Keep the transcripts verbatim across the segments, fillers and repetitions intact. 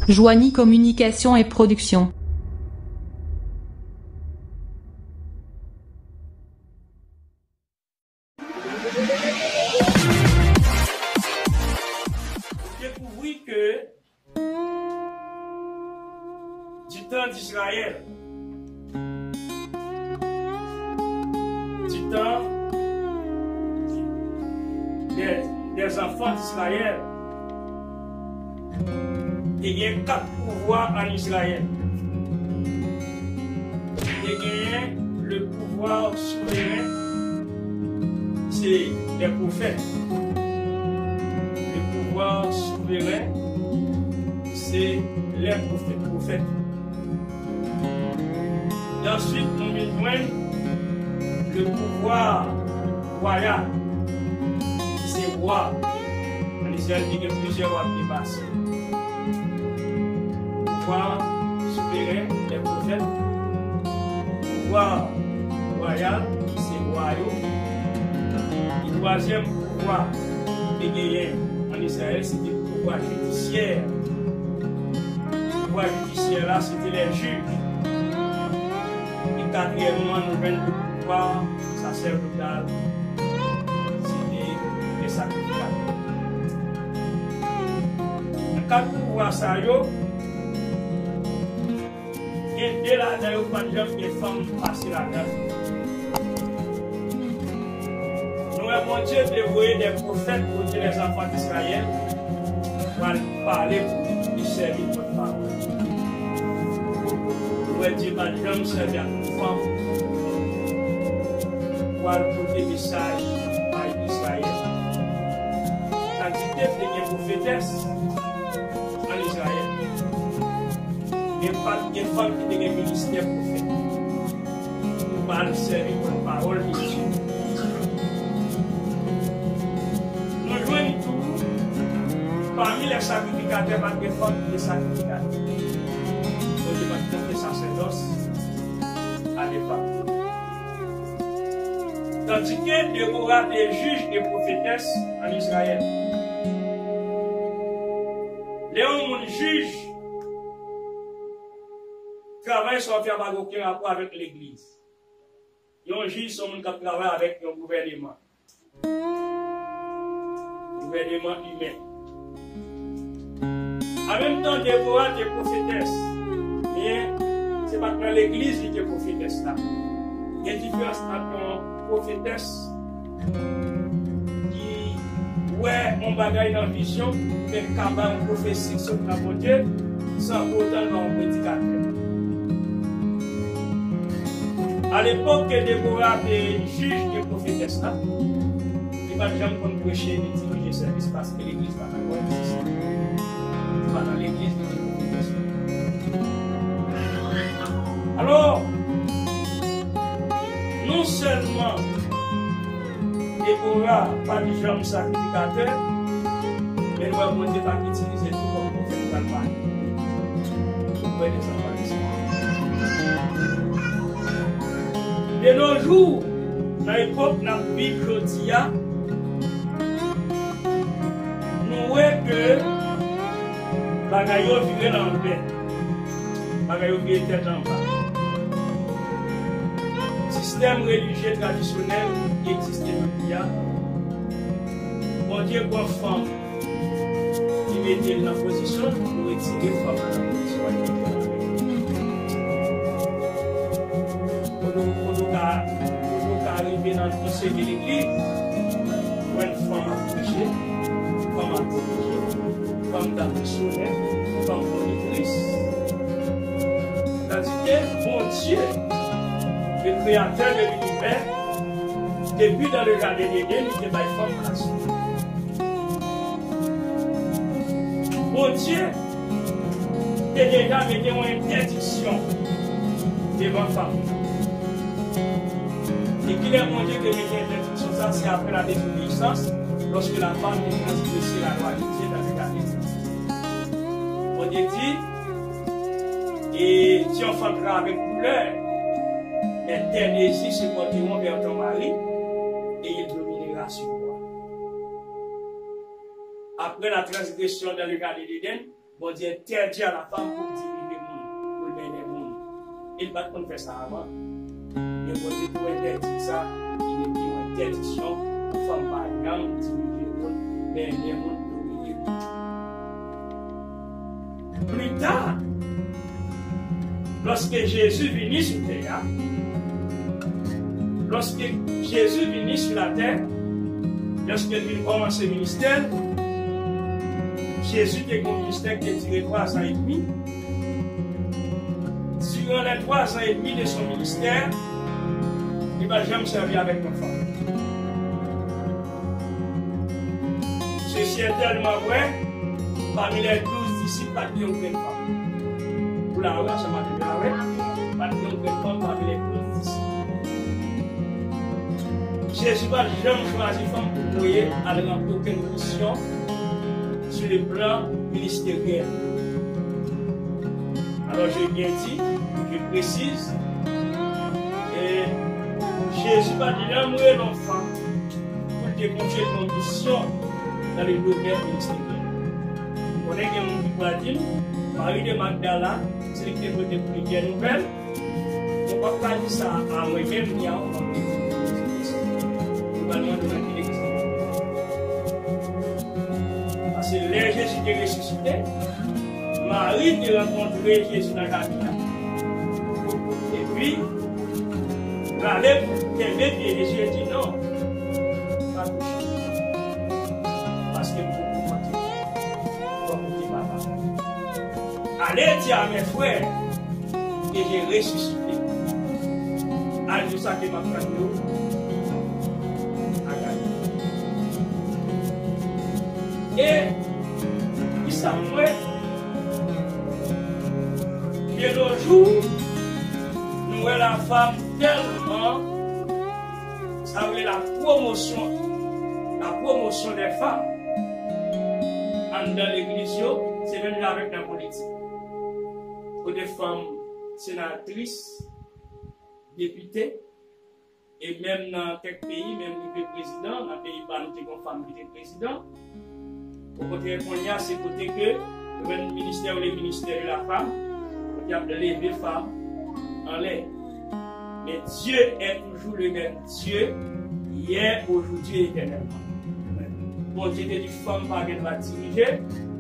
Joanie Communication et Production. Dekouvri ke du temps d'Israël, du temps des, des enfants d'Israël, te gen kat pouvwa an Izrayèl. Te genyen le pouvwa souveren, se lè pwofèt. Le pouvwa souveren, se lè pwofèt, pwofèt. E answit, nou vin jwenn le pouvwa wayal, ki se wa. An Izrayèl, te gen plizyè wa ki te pase. Pouvwa souveren, lè pwofèt. Pouvwa wayal, ki se wa yo. E twazyèm pouvwa ki te genyen an Izrayèl, se te pouvwa jidisyè. Pouvwa jidisyè la, se te lè jij. E katriyèmman, nou jwenn pouvwa saserdotal, se te lè sakrifikatè. Nan kat pouvwa sa yo, gen de ladan yo pa t janm gen fanm pase ladan. Nou wè Bondye te voye de pwofèt kote lèzanfan d'Izrayèl pral pale pou li, li sèvi kòm pawòl. Nou wè Dye pa t janm sèvi ak yon fanm pou al pote mesaj bay Izrayèl. Sa di ke te gen pwofetès an Izrayèl. Men pa t gen fanm ki te gen ministè pwofèt. Pou al sèvi pòtpawòl de Dye. Nou jwenn tou, pami lè sakrifikatè, pa t gen fanm ki te sakrifikatè. Bondye pa t konfye sasèdòs a de fanm. Tandike Debora te jij e pwofetès an Izrayèl. Lè yon moun jij, travay sa w ap fè a pa gen okenn rapò avèk legliz. Yon jij se yon moun k ap travay avèk yon gouvèneman. Gouvèneman imen. An menm tan, Debora te pwofetès, men se pa t nan legliz li te pwofetès la. Gen diferans ant yon pwofetès ki wè yon bagay nan vizyon, oubyen ki ka bay yon pwofesi ki sot nan Bondye, san pou otan l pa yon predikatè. Alepòk ke Debora te jij e pwofetès la, li pa t janm konn preche ni dirije sèvis paske legliz pa t ankò egziste. Se pa nan legliz li te pwofetès la. Alò, non sèlman Debora pa t janm sakrifikatè, men nou wè Bondye pa t itilize l tou kòm pwofèt pral pale. Ou kwè de sa pa de sa. De nos jours, nan epòk n ap viv jodi a, nou wè ke bagay yo vire lanvè. Bagay yo vire tèt anba. Sistèm relijye tradisyonèl ki egziste jodi a, Bondye pran fanm, li mete l nan pozisyon pou retire fanm nan nan pozisyon a li mete l la. Kote w, kote w ka, kote w ka rive nan yon seri de legliz, jwenn fanm ap preche, fanm ap dirije, fanm t ap misyonè, fanm monitris. Tandike Bondye, le créateur de l'univers, depi dans le jardin d'Éden, li te bay fanm plas li. Bondye te deja mete yon entèdiksyon devan fanm. E kilè Bondye te mete entèdiksyon sa? Se apre la désobéissance, lorsque la femme te transgressé la loi de Dieu dans le jardin. Bondye di, et tu enfanteras avec douleur, mais tes désirs se porteront vers ton mari, et il dominera sur toi. Après la transgression dans le jardin d'Éden, Bondye entèdi a la femme pou l dirije moun, pou l mennen moun. E l pa t konn fè sa avan. Men Bondye tou entèdi sa, li mete yon entèdiksyon pou fanm pa janm dirije moun, mennen moun, domine moun. Pli ta, lòske Jezi vini sou tè a, lòske Jezi vini sou latè, lòske l vin kòmanse ministè l, Jezi te gen yon ministè ki te dire twa zan edmi. Diran lè twa zan edmi de son ministè, li pa t janm sèvi avèk yon fanm. Se sètènman vre, pami lè douz disip, pa t gen yon grenn fanm. Pou la wè, sa maten la wè, pa t gen yon grenn fanm pami lè douz disip. Jezi pa t janm chwazi fanm pou voye al ranpli okenn misyon sou le plan ministeryèl. Alors, je bien dis, je précise, e Jezi pa t janm rele yon fanm pou l te konfye l yon misyon nan le domèn ministeryèl. Ou konnen gen moun ki pral di m, Mari de Magdala, se li ki te pote premyè nouvèl, mwen p ap ka di sa a mwen menm, ni a ou, mwen menm. Nou pral mande nan ki legliz nou. Paske lè Jezi te resisite, Mari te rankontre Jezi nan jaden an. Epi, l ale pou kenbe pye Jezi, e di, "Non, pa touche. Paske m poko monte bò kote Papa m. Allez dire à mes frères que j'ai ressuscité. Al di sa ke m ap tann yo a Galile." E kisa m wè? De nos jours, nou wè la femme tèlman, sa vle la pwomosyon, la pwomosyon dè fanm anndan legliz yo, se menm jan avèk nan politik. Kote fanm senatris, depite, e menm nan kèk peyi, menm rive prezidan, nan peyi pa nou te gen yon fanm ki te prezidan. Okontrè, kounye a, se kote ke yo jwenn ministè yo, le ministère de la femme, kote y ap leve fanm anlè. Men Dieu est toujours le même Dieu, hier, aujourd'hui, éternellement. Bondye te di fanm pa gen dwa dirije,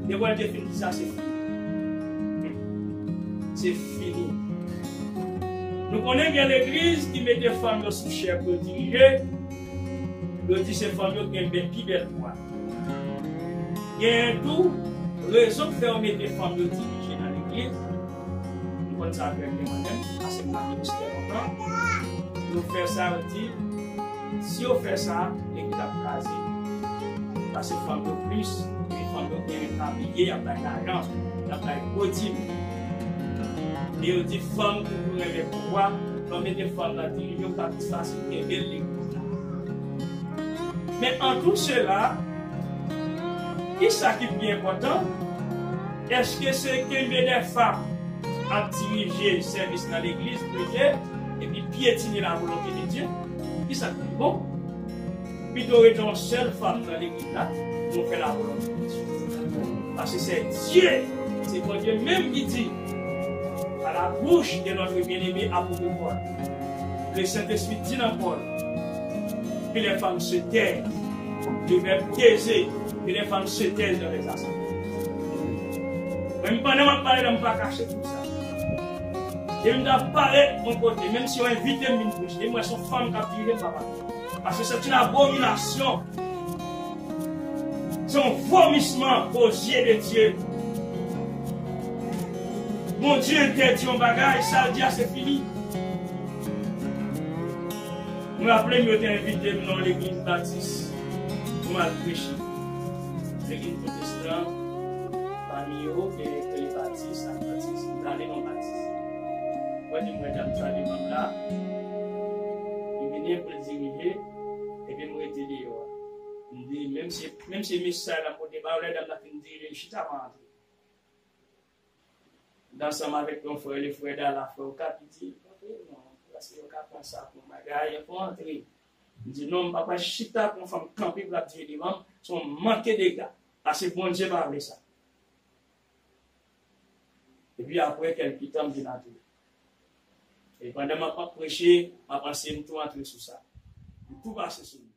depi l te fin di sa, se fini. Se fini. Nou konnen gen legliz ki mete fanm yo sou chè pou yo dirije, yo di se fanm yo ki gen bè-, pi bèl vwa. Genyen tou, rezon k fè yo mete fanm yo dirije nan legliz, nou konn sa trè byen mwen menm, paske m nan ministè lontan. Yo fè sa, yo di, si yo fè sa, legliz ap kraze. Paske fanm yo plis, epi fanm yo gen abiye, y ap bay lajan, y ap bay gwo dim. E yo di fanm toujou renmen pouvwa, lè w mete fanm nan dirije, ou ka plis fasil kenbe legliz la. Men an tou sela, kisa ki pi enpòtan? Èske se kenbe de fanm ap dirije sèvis nan legliz, preche, epi pyetine la volonte de Dye? Kisa k pi bon? Pito rete yon sèl fanm nan legliz la, nou fè la volonte de Dye. Paske se Dye, se Bondye menm ki di, par la bouche de notre bien-aimé apôtre Paul, le Saint-Esprit di nan Pòl, que les femmes se taisent, le verbe taisez, que les femmes se taisent dans les assemblées. Mwen, pandan m ap pale la, m pa kache tout sa. E m ta parèt yon kote, menm si yo envite m vin preche, e m wè se yon fanm k ap dirije m, papa. Parce que c'est une abomination. C'est un vomissement aux yeux de Dieu. Bondye entèdi yon bagay, sa l di a se fini. Mwen raple m yo te envite m nan yon legliz batis pou m al preche. Legliz pwotestan, pami yo, gen, gen batis, advantis, m t ale nan batis. Mwen di, mwen, dam sa devan m la, li vini pou l dirije, epi m rete deyò a. M di, menm si, menm si mesaj la pote ba yo, lè dam la fin dirije, li chita pa antre. Ansanm avèk yon frè, le frè Dala, frè Okap, li di, "Antre non, paske yo ka pran sa pou bagay, fò antre." M di, "Non, m pa pral chita pou yon fanm kanpe pou l ap dirije devan m, se yon manke dega, paske Bondye pa vle sa." Epi apre kèlke tan, m vin antre. E pandan m ap, ap preche, m ap anseye, m tou antre sou sa. M tou pase sou li.